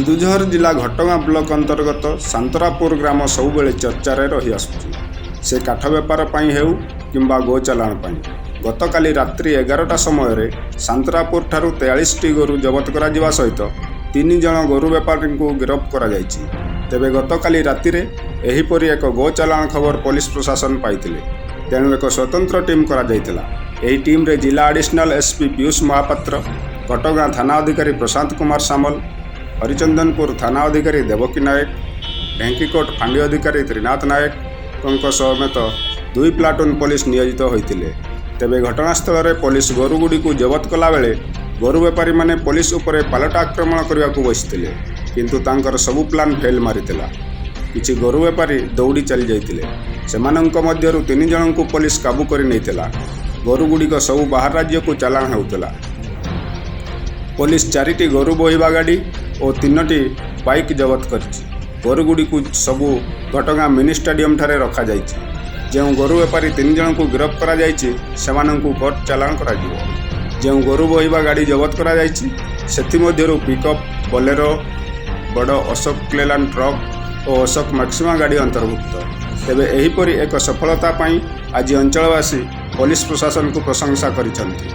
କେନ୍ଦୁଝର ଜିଲ୍ଲା ଘଟଗାଁ ବ୍ଲକ ଅନ୍ତର୍ଗତ ସାନ୍ତରାପୁର ଗ୍ରାମ ସବୁବେଳେ ଚର୍ଚ୍ଚାରେ ରହିଆସୁଛି, ସେ କାଠ ବେପାର ପାଇଁ ହେଉ କିମ୍ବା ଗୋ ଚାଲାଣ ପାଇଁ। ଗତକାଲି ରାତ୍ରି 11ଟା ସମୟରେ ସାନ୍ତରାପୁରଠାରୁ 43ଟି ଗୋରୁ ଜବତ କରାଯିବା ସହିତ 3 ଜଣ ଗୋରୁ ବେପାରୀଙ୍କୁ ଗିରଫ କରାଯାଇଛି। ତେବେ ଗତକାଲି ରାତିରେ ଏହିପରି ଏକ ଗୋ ଚାଲାଣ ଖବର ପୋଲିସ ପ୍ରଶାସନ ପାଇଥିଲେ। ତେଣୁ ଏକ ସ୍ୱତନ୍ତ୍ର ଟିମ୍ କରାଯାଇଥିଲା। ଏହି ଟିମ୍ରେ ଜିଲ୍ଲା ଆଡିସନାଲ ଏସ୍ପି ପୀୟୁଷ ମହାପାତ୍ର, ଘଟଗାଁ ଥାନା ଅଧିକାରୀ ପ୍ରଶାନ୍ତ କୁମାର ସାମଲ, ହରିଚନ୍ଦନପୁର ଥାନା ଅଧିକାରୀ ଦେବକୀ ନାୟକ, ଢେଙ୍କିକୋଟ ଫାଣ୍ଡି ଅଧିକାରୀ ତ୍ରିନାଥ ନାୟକଙ୍କ ସମେତ 2 ପ୍ଲାଟୁନ୍ ପୋଲିସ ନିୟୋଜିତ ହୋଇଥିଲେ। ତେବେ ଘଟଣାସ୍ଥଳରେ ପୋଲିସ ଗୋରୁଗୁଡ଼ିକୁ ଜବତ କଲାବେଳେ ଗୋରୁ ବେପାରୀମାନେ ପୋଲିସ ଉପରେ ପାଲଟା ଆକ୍ରମଣ କରିବାକୁ ବସିଥିଲେ, କିନ୍ତୁ ତାଙ୍କର ସବୁ ପ୍ଲାନ୍ ଫେଲ୍ ମାରିଥିଲା। କିଛି ଗୋରୁ ବେପାରୀ ଦୌଡ଼ି ଚାଲି ଯାଇଥିଲେ। ସେମାନଙ୍କ ମଧ୍ୟରୁ 3 ଜଣଙ୍କୁ ପୋଲିସ କାବୁ କରି ନେଇଥିଲା। ଗୋରୁଗୁଡ଼ିକ ସବୁ ବାହାର ରାଜ୍ୟକୁ ଚାଲାଣ ହେଉଥିଲା। ପୋଲିସ 4ଟି ଗୋରୁ ବୋହିବା ଗାଡ଼ି ଓ 3ଟି ବାଇକ୍ ଜବତ କରିଛି। ଗୋରୁଗୁଡ଼ିକୁ ସବୁ ଘଟଗାଁ ମିନି ଷ୍ଟାଡିୟମଠାରେ ରଖାଯାଇଛି। ଯେଉଁ ଗୋରୁ ବେପାରୀ 3 ଜଣଙ୍କୁ ଗିରଫ କରାଯାଇଛି, ସେମାନଙ୍କୁ କୋର୍ଟ ଚାଲାଣ କରାଯିବ। ଯେଉଁ ଗୋରୁ ବୋହିବା ଗାଡ଼ି ଜବତ କରାଯାଇଛି, ସେଥିମଧ୍ୟରୁ ପିକଅପ୍, ବୋଲେରୋ, ବଡ଼ ଅଶୋକ ଲେଲାଣ୍ଡ ଟ୍ରକ୍ ଓ ଅଶୋକ ମାକ୍ସିମା ଗାଡ଼ି ଅନ୍ତର୍ଭୁକ୍ତ। ତେବେ ଏହିପରି ଏକ ସଫଳତା ପାଇଁ ଆଜି ଅଞ୍ଚଳବାସୀ ପୋଲିସ ପ୍ରଶାସନକୁ ପ୍ରଶଂସା କରିଛନ୍ତି।